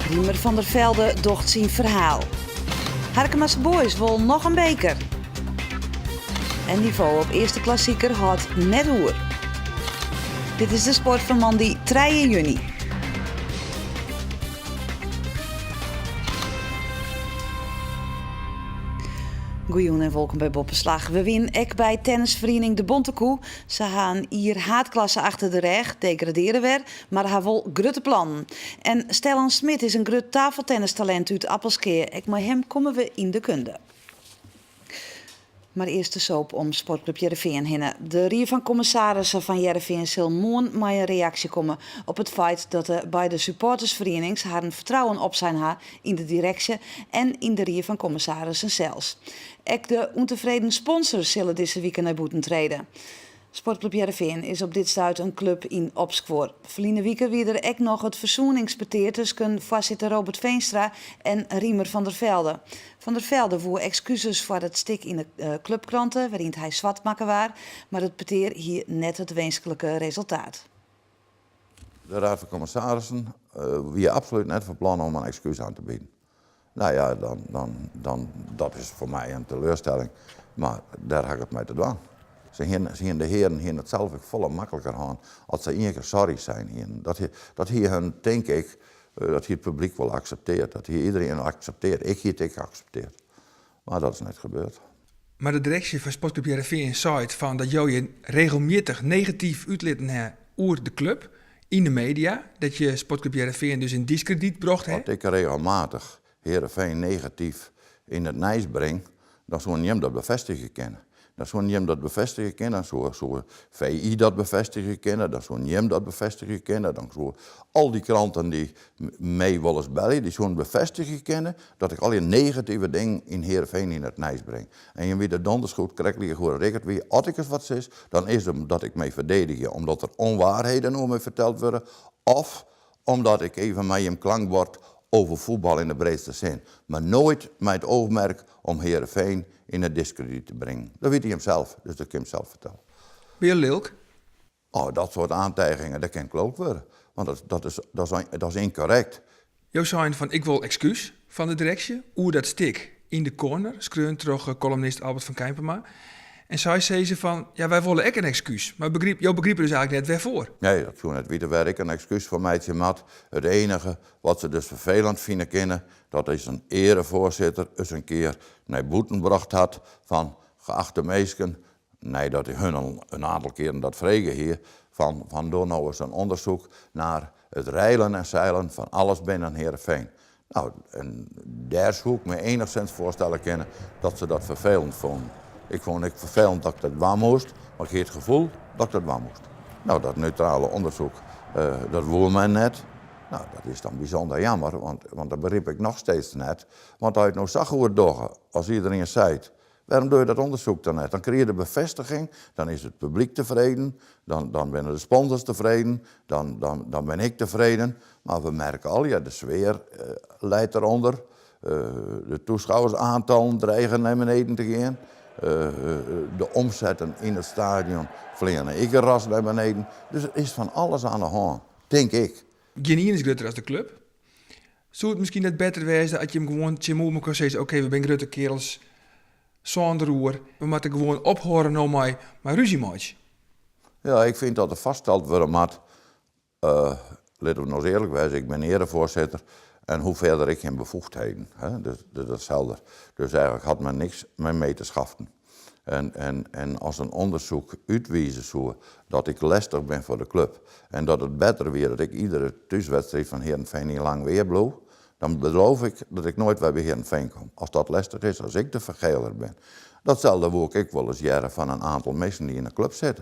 Riemer van der Velde docht syn ferhaal. Harkemase Boys wol noch in beker. En nivo op earste klassiker hâldt net oer. Dit is de sport fan moandei trije juny. Goejûn en wolkom by Boppeslach. We wienen ek by tennisferiening De Bonte Koe. Se ha in jier haadklasse achter de rêch, degradearre wer, mar ha wol grutte plannen. En Stellan Smit is in grut tafeltennistalint út Appelskea. Ek mei him komme we yn de kunde. Mar earst de soap om Sportklup Hearrenfean hinne. De Rie fan Kommissarissen fan Hearrenfean sil moarn mei in reaksje komme op it feit dat de beide supportersferienings harren fertrouwen opsein ha yn de direksje en yn de Rie fan Kommissarissen sels. Ek de ûntefreden sponsors sille dizze wike nei bûten trede. Sportklup Hearrenfean is op dit stuit in klup yn opskuor. Ferline wike wie der ek noch it fersoeningspetear tusken foarsitter Robert Veenstra en Riemer van der Velde. Van der Velde woe ekskuzes foar it stik yn de klupkrante wêryn't hy swart makke waard, mar it petear hie net it winsklike resultaat. De Raad van Commissarissen wie absolút net fan plan om in ekskús oan te bieden. Nou ja, dan, dan, dan, dat is foar my in teleurstelling, mar dêr ha ik it mei te dwaan. Se hiene, se hiene, de hearen hiene it sels ek folle makliker hân as se ien kear sorry sein hiene. Dat, dat hie hun, tink ik, dat hie it publyk wol aksepteard. Dat hie iedereen aksepteard. Ik hie it ek aksepteard. Mar dat is net gebeurd. Mar de direksje fan Sportklup Hearrenfean seit fan dat jo je regelmjittich negatyf útlitten ha oer de klup yn de media, dat je Sportklup Hearrenfean dus yn diskredyt brocht ha. As ik regelmatich Hearrenfean negatyf yn it nijs bring, dan soene jim dat befêstigje kinne. Dan soene jim dat befêstigje kinne, dan soe soe VI dat befêstigje kinne, dan soene jim dat befêstigje kinne, dan soe al dy kranten dy't my wolris belje, dy soene befêstigje kinne dat ik allegear negative dingen yn Heerenveen yn it nijs bring. En jim witte donders goed, krekt like goed as ik it wie, as ik ris wat sis, dan is it omdat ik my ferdedigje, omdat der ûnwaarheden oer my ferteld wurde, of omdat ik even mei jim klankbord over voetbal in de breedste zin, mar noait mei it oogmerk om Heerenveen yn it diskredyt te bringen. Dat witte jim sels, dus dat kin jim sels fertelle. Binne jo lilk? Oh, dat soart oantijgingen, dêr kin ik lilk wurde. Want dat, dat, is, dat, is, dat is ynkorrekt. Jo seinen fan ik wol ekskús fan de direksje oer dat stik yn de Corner, skreaun troch eh, kollumnist Albert van Keimpema. En sy sizze fan ja, wy wolle ek in ekskús, mar begryp, jo begripe dus eigentlik net wêrfoar. Nee, dat soe net witte wêr ik in ekskús foar meitsje moat. It enige wat se dus ferfelend fine kinne, dat is in earefoarsitter ris in kear nei bûten brocht hat fan geachte minsken, Neidat ik hun al in oantal kearen dat frege hie, fan fan doch no ris in ûndersyk nei it reilen en zeilen fan alles binnen Heerenveen. No, en dêr soe ik my enichsins foarstelle kinne dat se dat ferfelend fûnen. Ik fûn ek ferfelend dat ik dat dwaan moast, mar ik hie it gefoel dat ik dat dwaan moast. No, dat neutrale ûndersyk, dat woe men net. No, dat is dan bysûnder jammer, want want dat begryp ik noch steeds net. Want as je it no sa goed dogge as iedereen seit, Wêrom dogge je dat ûndersyk dan net? Dan krije je de befêstiging, dan is it publyk tefreden, dan, dan binne de sponsors tefreden, dan, dan, dan bin ik tefreden. Mar we merke allegear, de sfear lijdt derûnder, de taskôgersoantallen drige nei beneden te gean, de omsetten yn it stadion fleane ek ras nei beneden. Dus der is fan alles oan de hân, tink ik. Gjinien is grutter as de klup. Soe it miskien net better wêze as jim gewoan tsjin elkoar sizze, oké, we binne grutte kearels, sân deroer, we moatte gewoan ophâlde no mei, mei rúzje meitsje? Ja, ik fyn dat der fêststeld wurde moat, litte we no ris earlik wêze, ik bin earefoarsitter en hoech fierder ek gjin befoegdheden, hè, dus dat is helder. Dus eigenlik hat men niks mei my te skaften. En, en, en as in ûndersyk útwize soe dat ik lestich bin foar de klup en dat it better wie dat ik iedere thúswedstriid fan Hearrenfean yn Langweer bliuw, dan beloof ik dat ik noait wer by Hearrenfean kom. As dat lestich is, as ik de fergeler bin. Datselde woe ik ek wolris hearre fan in oantal minsken dy't yn de klup sitte.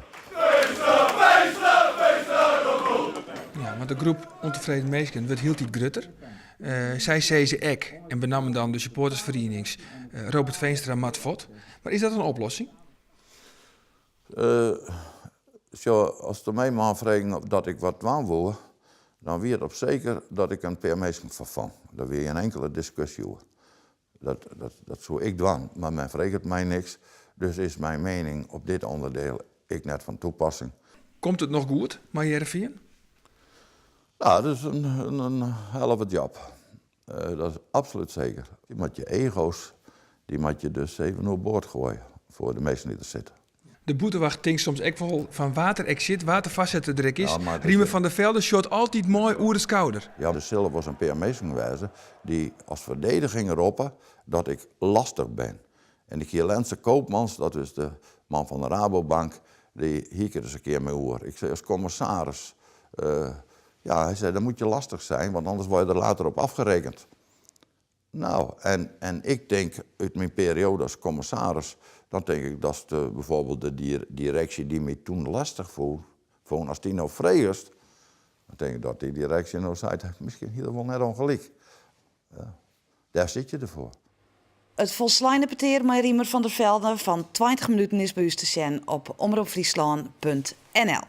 Ja, want de groep ûntefreden minsken wurdt hieltyd grutter. Sy sizze ek, en benammen dan de supportersferienings, Robert Veenstra moat fuort. Mar is dat in oplossing? Sjoch, as de my man fregen of dat ik wat dwaan woe, dan wie it op seker dat ik in pear minsken ferfong. Dêr wie gjin inkele diskusje oer. Dat, dat, dat soe ik dwaan, mar men freget my niks, dus is myn miening op dit ûnderdeel ek net fan toepassing. Komt it noch goed mei Hearrenfean? Nou, dat is in, in, in hell of a job. Dat is absolút seker. Dy moat je ego's, dy moat je dus even oerboard goaie foar de minsken dy't der sitte. De bûtenwacht tinkt soms ek wol fan wa't der ek sit, wa't de foarsitter der ek is, Ja, mar Riemer van der Velde sjocht altyd mei oer de skouder. Ja, der sille wolris in pear minsken wêze dy't as ferdediging roppe dat ik lastich bin. En ik hie Lense Koopmans, dat is de man fan de Rabobank, dy hie ik der ris in kear mei oer. Ik sei, as kommissaris, ja, hy sei, dan moet je lastig zijn, want anders word je er later op afgerekend. Nou, en ik tink út myn perioade as kommissaris, dan tink ik dat bijvoorbeeld de direksje dy't my toen lestich fûn, as dy no fregest, dan tink ik dat dy direksje no seit, miskien hie er wol net ûngelyk. Ja, dêr sit je derfoar. It folsleine petear mei Riemer van der Velde fan 20 minuten is by ús te sjen op omropfryslân.nl.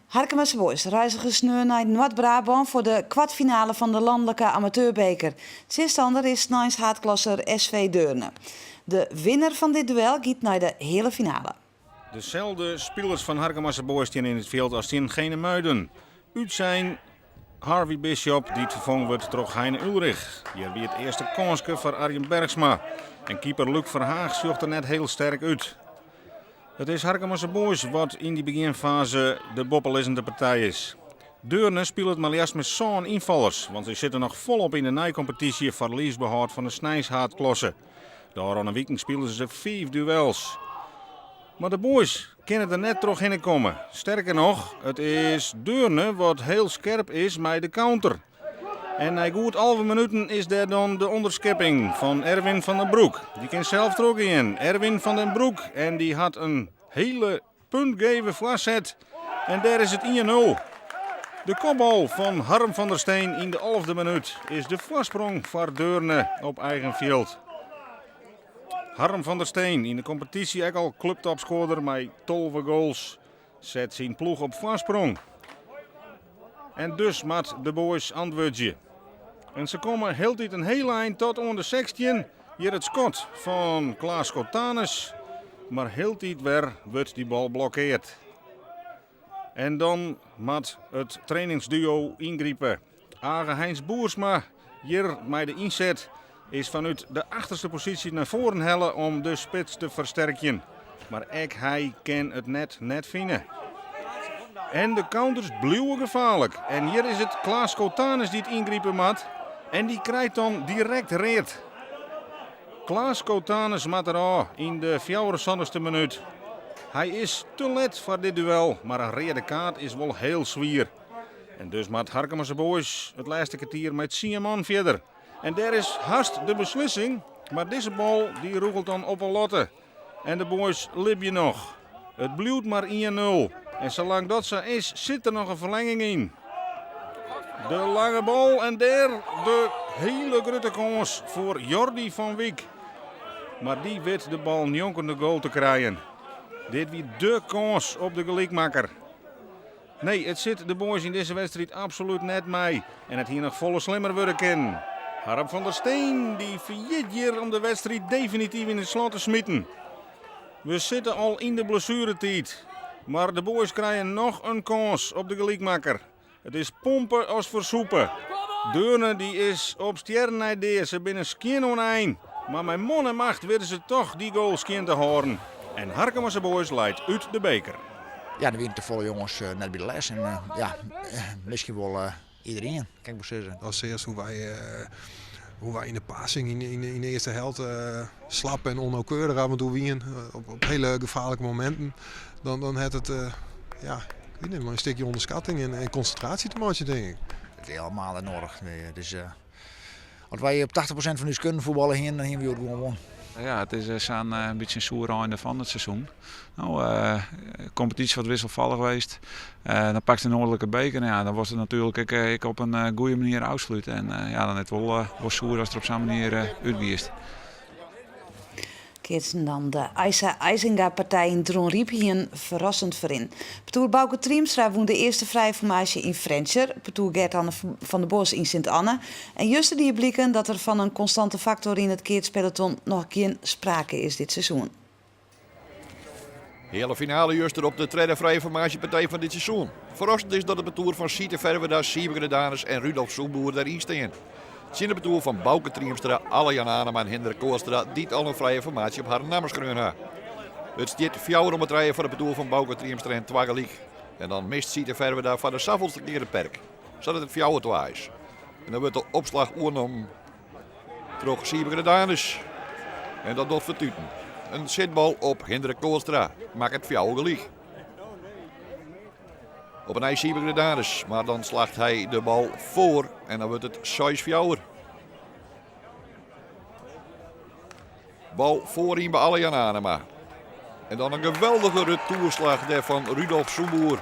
Harkemase Boys reizige sneon nei Noard-Brabân foar de kwartfinale fan de lanlike amateurbeker. Tsjinstanner is sneins haadklasser SV Deurne. De winner fan dit duel giet nei de heale finale. Deselde spilers fan Harkemase Boys stean yn it fjild as tsjin Genemuiden. Útsein Harvey Bishop, dy't ferfongen wurdt troch Heine Ulrich. Hjir wie it earste kânske foar Arjen Bergsma. En keeper Luc Verhaag sjocht der net hiel sterk út. It is Harkemase Boys wat yn dy begjinfaze de boppelizzende partij is. Deurne spilet mar leafst mei sân ynfallers, want sy sitte noch folop yn de neikompetysje foar liifsbehâld fan de sneinshaadklasse. De ôfrûne wiken spilen se fiif duels. Mar de Boys kinne der net trochhinne komme. Sterker noch, it is Deurne wat hiel skerp is mei de counter. En nei goed 11 minuten is dêr dan de ûnderskepping fan Erwin van den Broek. Dy kin sels trochgean. Erwin van den Broek en dy hat in hiele puntgeve foarset. En dêr is it 1-0. De kopbal fan Harm van der Steen yn de alfde minút is de foarsprong foar Deurne op eigen fjild. Harm van der Steen yn de kompetysje ek al kluptopskoarder mei 12 goals set syn ploech op foarsprong. En dus moat de Boys antwurdzje. En se komme hieltyd in hiel ein tot oan de 16. Hjir it skot fan Klaas Schotanus. Mar hieltyd wer wurdt dy bal blokkeard. En dan moat it trainingsduo yngripe. Age Heinz Boersma hjir mei de ynset is fanút de achterste posysje nei foaren helle om de spits te fersterkjen. Mar ek hy kin it net net fine. En de counters bliuwe gefaarlik. En hjir is it Klaas Schotanus dy't yngripe moat. En dy krijt dan direkt read. Klaas Schotanus moat derôf yn de fjouwerensanttichste minút. Hy is te let foar dit duel, mar in reade kaart is wol hiel swier. En dus moat Harkemase Boys it lêste kertier mei tsien man fierder. En dêr is hast de beslissing, mar dizze bal dy rûgelt dan op 'e latte. En de Boys libje noch. It bliuwt mar 1-0. En salang dat sa is, sit der noch in ferlenging yn. De lange bal en dêr de hiele grutte kâns foar Jordi van Wyk. Mar dy wit de bal njonken de goal te krijen. Dit wie de kâns op de gelykmakker. Nee, it sit de Boys yn dizze wedstriid absolút net mei. En it hie noch folle slimmer wurde kinnen. Harm van der Steen dy ferjit hjir om de wedstriid definityf yn it slot te smiten. We sitte al yn de blessueretiid. Mar de Boys krije noch in kâns op de gelykmakker. It is pompe as fersûpe. Deurne dy is op stjerren nei dea, se binne skjin oan ein. Mar mei man en macht witte se toch dy goal skjin te hâlden. En Harkemase Boys leit út de beker. Ja, der wiene te folle jonges net by de les. En ja, miskien wol iderien, kin ik wol sizze. Dan seachst hoe wy, hoe wy yn de passing yn de earste helte slap en onnauwkeurich af en toe wiene. Op hiele gefaarlike mominten. Dan hat it, ja, ik wit net, mei in stikje ûnderskatting en konsintraasje te meitsjen, tink ik. It is helemaal net nedich. Nee, dus, as wy op 80% fan ús kunnen fuotballe hiene, dan hiene we hjoed gewoan wûn. Ja, it is sa'n in bytsje in soer einde fan it seizoen. No, kompetysje wat wisselfallich west. Dan pakst de noardlike beker. Nou ja, dan wolst it natuerlik ek, ek op in goede manier ôfslute. En ja, dan is it wol, wol soer ast der op sa'n manier útgiest. Keatsen dan de Eise Eisinga partij yn Dronryp hie in ferrassend ferrin. Partoer Bauke Triemstra wûn de earste frije formaasje yn Frjentsjer, partoer Gert-Anne van der Bos yn Sint Anne. En juster die bliken dat der fan in konstante faktor yn it keatspeloton noch gjin sprake is dit seizoen. Heale finale juster op de tredde frije formaasjepartij fan dit seizoen. Ferrassend is dat it partoer fan Siete Ferwerda, Siebe Greydanus en Rudolf Soenboer deryn stean. Tsjin it partoer fan Bauke Triemstra, Alle Jan Anema en Hindrik Kootstra, dy't al in frije formaasje op harren namme skreaun ha. It stiet fjouwer om 'e trije foar it partoer fan Bauke Triemstra en twa gelyk. En dan mist Siete Ferwerda foar de safolste kear it perk, sadat it fjouwer-twa is. En dan wurdt de opslach oernommen Troch Siebe Greydanus. En dat docht fertuten. In sitbal op Hindrik Kootstra makket fjouwer gelyk. Op 'e nij Siebe Greydanus, mar dan slacht hy de bal foar en dan wurdt it 6-4. Bal foaryn by Alle Jan Anema. En dan in geweldige retoerslach dêr fan Rudolf Soenboer.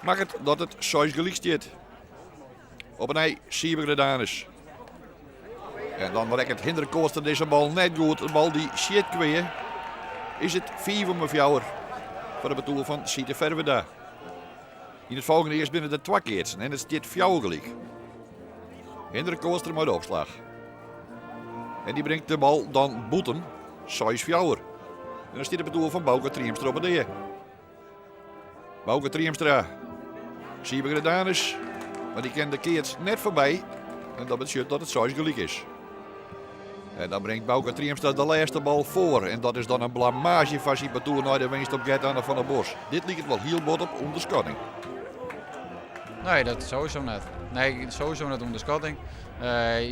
Makket dat it 6 gelyk stiet. Op 'e nij Siebe Greydanus. En dan rekket Hindrik Kootstra dizze bal net goed. De bal dy sjit kwea. Is it 5 om 'e fjouwer foar de partoer fan Siete Ferwerda. Yn it folgjende earst binne der twa keatsen en it stiet fjouwer gelyk. Hindrik Kootstra mei de opslach. En dy bringt de bal dan bûten. 6-4. En dan stiet de partoer fan Bauke Triemstra op 'e dea. Bauke Triemstra, Siebe Greydanus, mar dy kin de keats net foarby. En dat betsjut dat it seis gelyk is. En dan bringt Bauke Triemstra de lêste bal foar. En dat is dan in blamaazje foar syn partoer nei de winst op Gert-Anne van der Bos. Dit liket wol hiel bot op ûnderskatting. Nee, dat sowieso net. Nee, sowieso net ûnderskatting.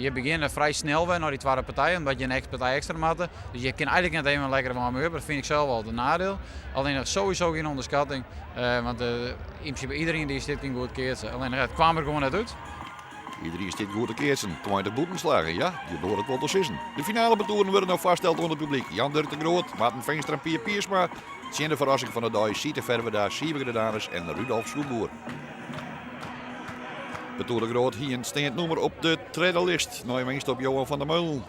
Je begjinne frij snel wer nei dy twadde partij, omdat je in partij ekstra moatte. Dus je kin eigentlik net even lekker warm-up. Dat fyn ik sels al in nadiel. Allinnich sowieso gjin ûnderskatting, want yn prinsipe iderien dy't stiet kin goed keatse. Allinnich it kwam der gewoan net út. Iderien stiet goed te keatsen. 20 bûtenslagen, ja, je doare it wol te sizzen. De finalepartoeren wurde no foarsteld oan it publyk. Jan Durk de Groot, Marten Feenstra en Pier Piersma tsjin de ferrassing fan de dei Siete Ferwerda, Siebe Greydanus en Rudolf Soenboer. Partoer de Groot hie in steand nûmer op de tredde list, nei winst op Johan van der Meulen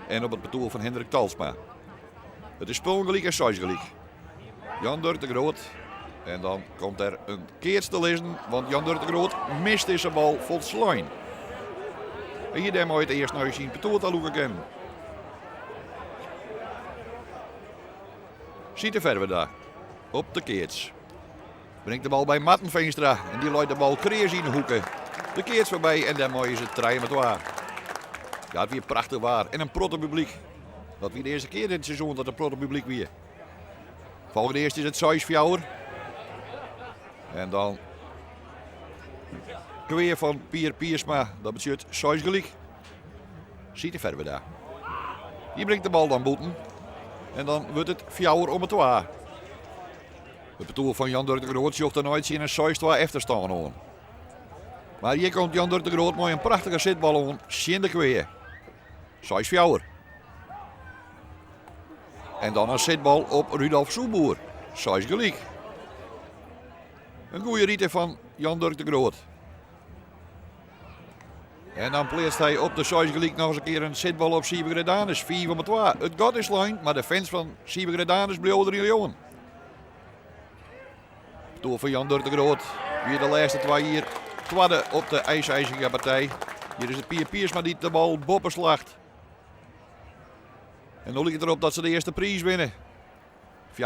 en op it partoer fan Hendrik Talsma. It is spullen gelyk en seis gelyk. Jan Durk de Groot. En dan komt der in keats te lizzen, want Jan Durk de Groot mist dizze bal folslein. En hie dêrmei it earst nei syn partoer ta lûke kinnen. Siete Ferwerda op de keats. Bringt de bal by Marten Feenstra en dy leit de bal kreas yn de hoeke. De keats foarby en dêrmei is it trije mei twa. Ja, it wie prachtich waar en in protte publyk. Dat wie de earste kear dit seizoen dat in protte publyk wie. Folgjende earst is it 6-4. En dan kwea fan Pier Piersma. Dat betsjut 6 gelyk. Siete Ferwerda. Dy bringt de bal dan bûten. En dan wurdt it fjouwer om 'e twa. It partoer fan Jan Durk de Groot sjocht dêrnei tsjin in 6-2 efterstân oan. Mar hjir komt Jan Durk de Groot mei in prachtige sitbal oan tsjin de kwea. 6-4. En dan in sitbal op Rudolf Soenboer. 6 gelyk. In goede rite fan Jan Durk de Groot. En dan pleatst hy op de seis gelyk noch ris in kear in sitbal op Siebe Greydanus. 5 om 2. It gat is slein, mar de fans fan Siebe Greydanus bliuwe der yn leauwen. Partoer fan Jan Durk de Groot wie de lêste twa jier twadde op de Eise Eisinga partij. Hjir is it Pier Piersma dy't de bal boppe slacht. En no liket it derop dat se de earste priis winne. 4-2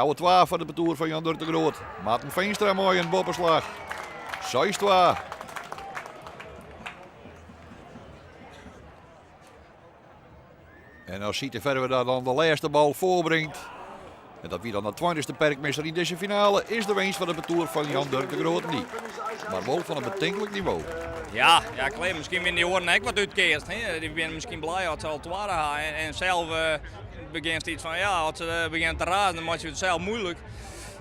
foar de partoer fan Jan Durk de Groot. Marten Feenstra mei in boppeslach. 6-2. En as Siete Ferwerda dan de lêste bal foarbringt, en dat wie dan de tweintichste perkmisser yn dizze finale, is de winst foar de partoer fan Jan Durk de Groot niet. Mar wol fan in betinklik nivo. Ja, ja klear. Miskien binne dy oaren ek wat útkeatst. Dy binne miskien blij as se al twadde ha. En, en sels uh, begjinst iets fan, ja, as se begjinne te razen, dan meitsje se it sels muoilik.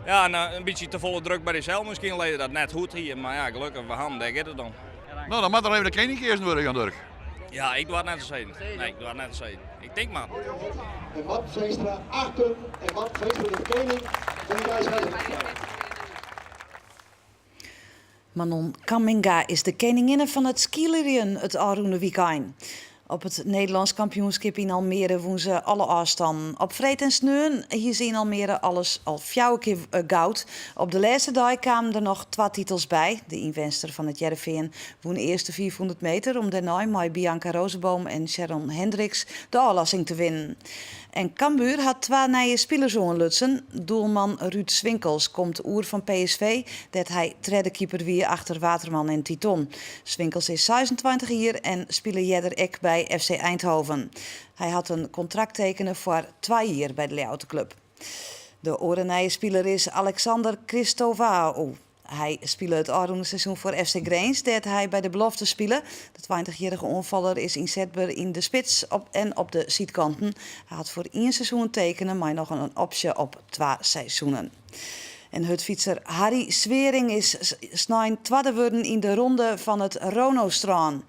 Ja, en in bytsje te folle druk by dysels miskien lizze dat net goed hier. Mar ja, gelokkich, we ha dêr giet it om. No, dan moat der even de kening keazen wurde, Jan Durk. Ja, ik doar net te sizzen. Nee, ik doar net te sizzen. Ik tink mar. En Marten Feenstra 8 punten en Marten Feenstra de kening van de IJsselmeer. Manon Kamminga is de keninginne fan it skeelerjen it ôfrûne wykein. Op it Nederlânsk kampioenskip yn Almere wûn se alle ôfstannen. Op freed en sneon hie se yn Almere alles al fjouwer kear eh, goud. Op de lêste dei kamen der noch twa titels by. De ynwenster fan It Hearrenfean wûn earst de 500 meter om dêrnei mei Bianca Roosenboom en Sharon Hendriks de ôflossing te winnen. En Cambuur hat twa nije spilers oanlutsen. Doelman Ruud Swinkels komt oer fan PSV, dêr't hy tredde keeper wie achter Waterman en Tyton. Swinkels is 26 jier en spile earder ek by FC Eindhoven. Hy hat in kontrakt tekene foar twa jier by de Ljouwerter klup. De oare nije spiler is Alexander Cristovao. Hy spile it ôfrûne seizoen foar FC Grins, dêr't hy by de belofte spile. De tweintichjierrige oanfaller is ynsetber yn de spits op en op de sydkanten. Hy hat foar ien seizoen tekene mei noch in opsje op twa seizoenen. En hurdfytser Harry Sweering is snein twadde wurden yn de ronde fan it Ronostrân.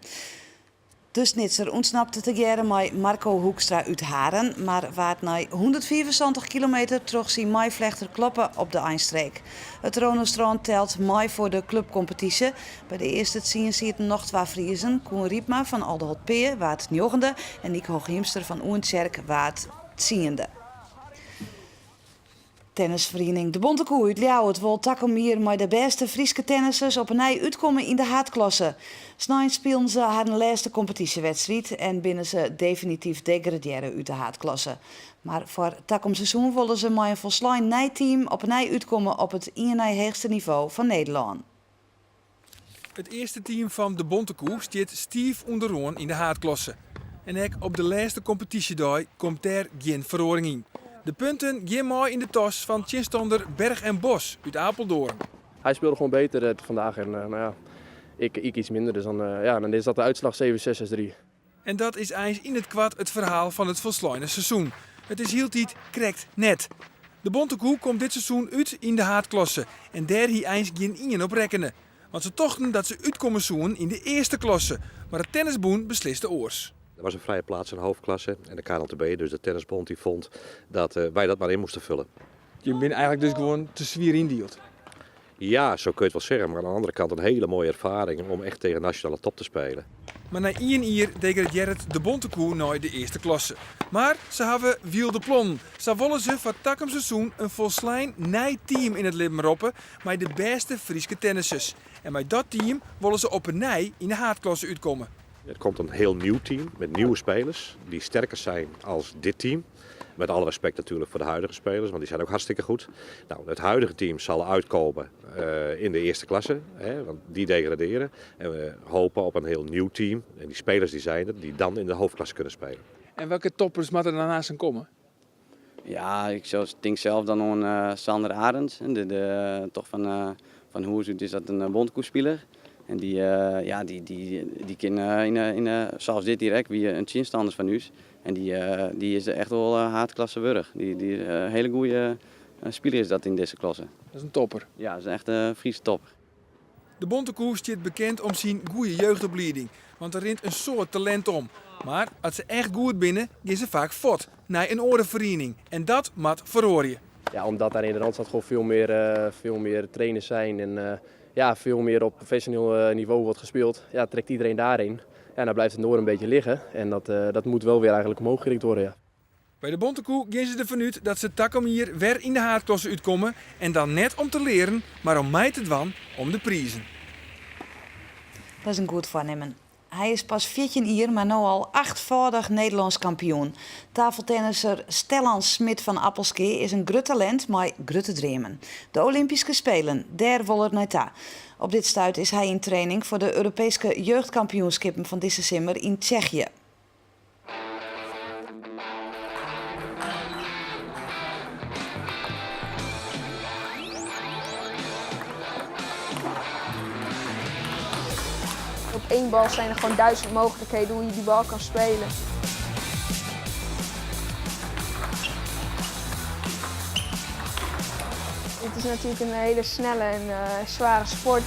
De Snitser ûntsnapte tegearre mei Marco Hoekstra út Haren, mar waard nei 175 kilometer troch syn meiflechter kloppe op de einstreek. It Ronostrân telt mei foar de klupkompetysje. By de earste tsien sieten noch twa Friezen, Koen Rypma fan Aldeholtpea waard njoggende en Niek Hooghiemster fan Oentsjerk waard tsiende. Tennisferiening De Bonte Koe út Ljouwert wol takom jier mei de bêste Fryske tennissers op 'e nij útkomme yn de haadklasse. Snein spilen se harren lêste kompetysjewedstriid en binne se definityf degradearre út de haadklasse. Mar foar takom seizoen wolle se mei in folslein nij team op 'e nij útkomme op it ien nei heechste nivo fan Nederlân. It earste team fan De Bonte Koe stiet stiif ûnderoan yn de haadklasse. En ek op de lêste kompetysjedei komt dêr gjin feroaring yn. De punten gean mei yn de tas fan tsjinstanner Berg en Bos út Apeldoorn. Hij speelde gewoon beter eh, vandaag en eh, nou ja, ik, ik iets minder. Dus dan, eh, ja, dan is dat de uitslag 7-6, 6-3. En dat is eins yn it koart it ferhaal fan it folsleine seizoen. It is hieltyd krekt net. De Bonte Koe komt dit seizoen út yn de haadklasse en dêr hie eins gjin ien op rekkene. Want se tochten dat se útkomme soenen yn de earste klasse, mar it tennisbûn besliste oars. Er was een vrije plaats in de hoofdklasse en de KNLTB, dus de tennisbond, die vond dat eh, wij dat maar in moesten vullen. Je bent eigenlijk dus gewoon te swier yndield. Ja, zo kun je het wel zeggen. Maar aan de andere kant een hele mooie ervaring om echt tegen nationale top te spelen. Mar nei ien jier degradearret de Bonte Koe nei de earste klasse. Mar se hawwe wylde plannen. Sa wolle se foar takom seizoen in folslein nij team yn it libben roppe mei de bêste Fryske tennissers. En mei dat team wolle se op 'e nij yn de haadklasse útkomme. Er komt een heel nieuw team met nieuwe spelers die sterker zijn als dit team. Met alle respect natuurlijk voor de huidige spelers, want die zijn ook hartstikke goed. Nou, het huidige team zal uitkomen uh, in de eerste klasse, hè, want die degraderen. En we hopen op een heel nieuw team, en die spelers die zijn er, die dan in de hoofdklasse kunnen spelen. En welke toppers moeten er daarnaast komen? Ja, ik denk zelf dan aan uh, Sander Arends. De, de, toch van, uh, van Hoezoet is dat een Bontekoe-speler. En die, uh, ja, die, die, die kan in, in, zoals dit direct, wie een tsjinstanners fan ús. En die, die is echt wel haadklasse wurdich. Die, die hele goede speler is dat in deze klasse. Dat is een topper. Ja, dat is echt een Friese topper. De Bonte Koe stiet bekend om syn goede jeugdoplieding, want der rint in soad talint om. Mar as se echt goed binne, gean se faak fuort nei in oare feriening en dat moat feroarje. Ja, omdat daar in de Randstad gewoon veel meer, uh, veel meer trainers zijn en uh, ja, veel meer op professioneel eh, niveau wordt gespeeld, ja, trekt iedereen daarheen. Ja, dan blijft het noorden een beetje liggen en dat, uh, dat moet wel weer eigenlijk omhoog gerikt worden. Ja. By de Bonte Koe gean se derfan út dat se takom jier wer yn de haadklasse útkomme en dan net om te learen, mar om mei te dwaan om de prizen. Dat is in goed foarnimmen. Hy is pas 14 jier, mar no al achtfâldich Nederlânsk kampioen. Tafeltennisser Stellan Smit fan Appelskea is in grut talint mei grutte dreamen. De Olympyske Spelen, dêr wol er nei ta. Op dit stuit is hy yn training foar de Europeeske jeugdkampioenskippen fan dizze simmer yn Tsjechië. Op één bal zijn er gewoon duizend mogelijkheden hoe je die bal kan spelen. Het is natuurlijk een hele snelle en uh, zware sport.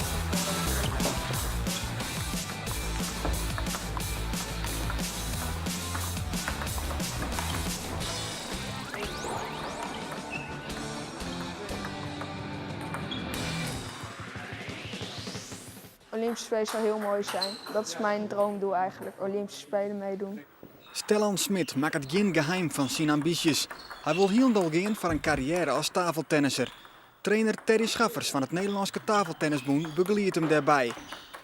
Olympische Spelen zou heel mooi zijn. Dat is mijn droomdoel eigenlijk, Olympische Spelen meedoen. Stellan Smit makket gjin geheim fan syn ambysjes. Hy wol hielendal gean foar in karriêre as tafeltennisser. Trainer Terry Schaffers fan it Nederlânske Tafeltennisbûn begeliedt him dêrby.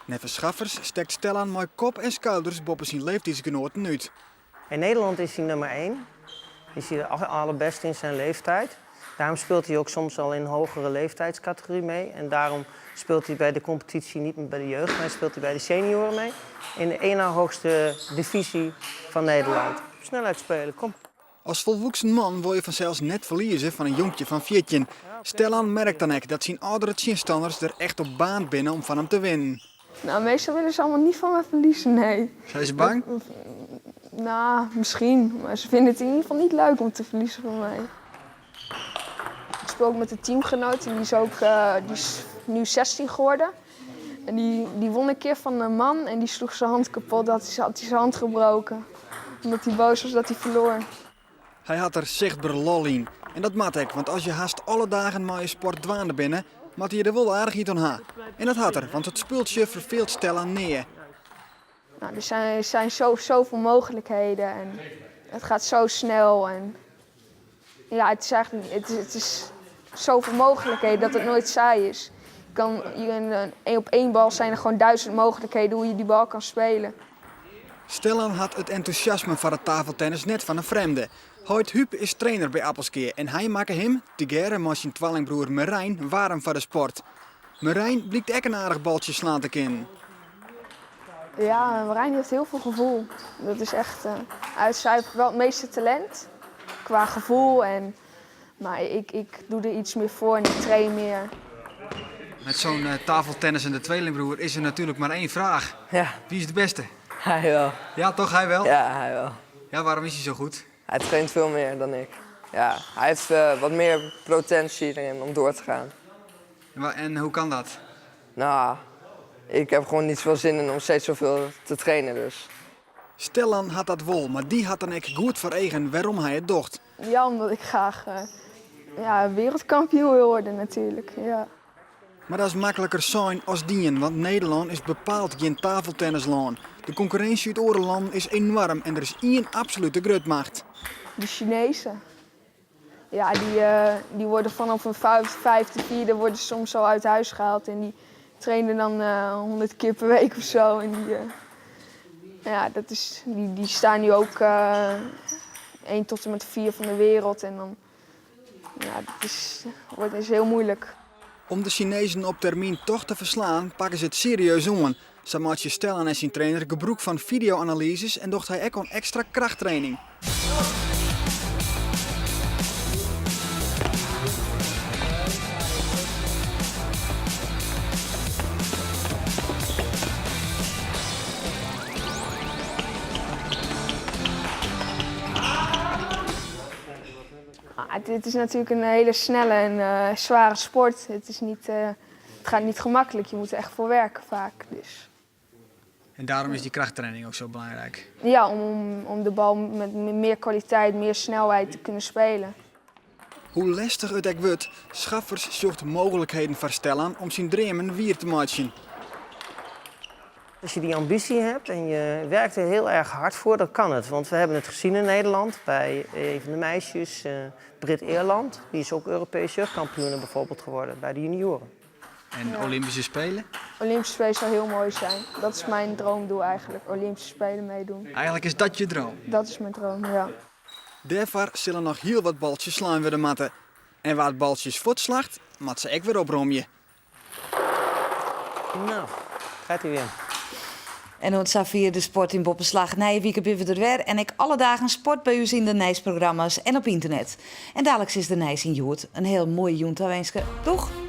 Neffens Schaffers stekt Stellan mei kop en skouders boppe syn leeftiidsgenoaten út. In Nederland is hij nummer 1. Is hij de allerbeste in zijn leeftijd. Daarom speelt hij ook soms al in een hogere leeftijdscategorie mee. En daarom speelt hij bij de competitie niet meer bij de jeugd, maar speelt hij bij de senioren mee. In de één na hoogste divisie van Nederland. Snelheid spelen, kom. As folwoeksen man wol je fansels net ferlieze fan in jonkje fan 14. Stellan merkt dan ek dat syn âldere tsjinstanners der echt op baarnd binne om fan him te winnen. Nou, meestal willen ze allemaal niet van me verliezen, nee. Zijn ze bang? Nou, misschien. Maar ze vinden het in ieder geval niet leuk om te verliezen van mij. Ik speel ook met een teamgenoot en die is, ook, die is nu 16 geworden. En die won een keer van een man en die sloeg zijn hand kapot. Dat had hij zijn hand gebroken. Omdat hij boos was dat hij verloor. Hy hat der sichtber lol yn. En dat moat ek, want as je hast alle dagen mei je sport dwaande binne, moatte je der wol aardichheid oan ha. En dat hat er, want it spultsje ferfeelt Stellan nea. Nou, er zijn zoveel mogelijkheden en het gaat zo snel. En ja, het is eigenlijk, het is zoveel mogelijkheden dat het nooit saai is. Je kan, je, een, een, één op één bal zijn er gewoon 1000 mogelijkheden hoe je die bal kan spelen. Stellan hat it entûsjasme foar it tafeltennis net fan in frjemde. Heit Huub is trainer by Appelskea en hy makke him, tegearre mei syn twallingbroer Merijn, waarm foar de sport. Merijn blykt ek in aardich baltsje slaan te kinnen. Ja, Merijn heeft heel veel gevoel. Dat is echt, hij heeft wel het meeste talent qua gevoel. En, maar ik doe er iets meer voor en ik train meer. Met zo'n tafeltennissende tweelingbroer is er natuurlijk maar één vraag. Ja. Wie is de beste? Hij wel. Ja, toch hij wel? Ja, hij wel. Ja, waarom is hij zo goed? Hij traint veel meer dan ik. Ja, hij heeft wat meer potentie erin om door te gaan. En hoe kan dat? Nou, ik heb gewoon niet zoveel zin in om steeds zoveel te trainen dus. Stellan had dat wol, maar die had dan ek goed foar eagen waarom hy it docht. Ja, omdat ik graag wereldkampioen wil worden natuurlijk. Ja. Maar dat is makliker sein as dien, want Nederlân is bepaald gjin tafeltennislân. De konkurrinsje út oare lannen is enoarm en der is ien absolute grutmacht. De Chinezen. Ja, die worden vanaf een vijfde, vierde worden soms al uit huis gehaald. En die trainen dan 100 keer per week of zo. En die ja, dat is, die, die staan nu ook 1 tot en met 4 van de wereld. En dan, ja, dat is, wordt, is heel moeilijk. Om de Chinezen op termyn toch te ferslaan, pakke se it serieus oan. Sa meitsje Stellan en syn trainer gebrûk fan fideo-analyzes en docht hy ek oan ekstra krachttraining. Dit is natuurlijk een hele snelle en zware sport. Het is niet, het gaat niet gemakkelijk, je moet er echt voor werken vaak. Dus. En daarom is die krachttraining ook zo belangrijk? Ja, om de bal met meer kwaliteit, meer snelheid te kunnen spelen. Hoe lestich it ek wurdt, Schaffers sjocht mooglikheden foar Stellan om syn dreamen wier te meitsjen. Als je die ambitie hebt en je werkt er heel erg hard voor, dan kan het. Want we hebben het gezien in Nederland bij een van de meisjes, Britt Eerland. Die is ook Europees jeugdkampioen bijvoorbeeld geworden bij de junioren. En Olympische Spelen? Olympische Spelen zou heel mooi zijn. Dat is mijn droomdoel eigenlijk, Olympische Spelen meedoen. Eigenlijk is dat je droom? Dat is mijn droom, ja. Dêrfoar sille noch hiel wat baltsjes slein wurde moatte. En wa't baltsjes fuortslacht, moat se ek wer opromje. Nou, gaat hij weer. En oant safier de sport yn Boppeslach. Nije wike binne we der wer en ek alle dagen sport by ús yn de nijsprogramma's en op ynternet. En daliks is de nijs yn Hjoed. In hiel moaie jûn tawinske. Doeg!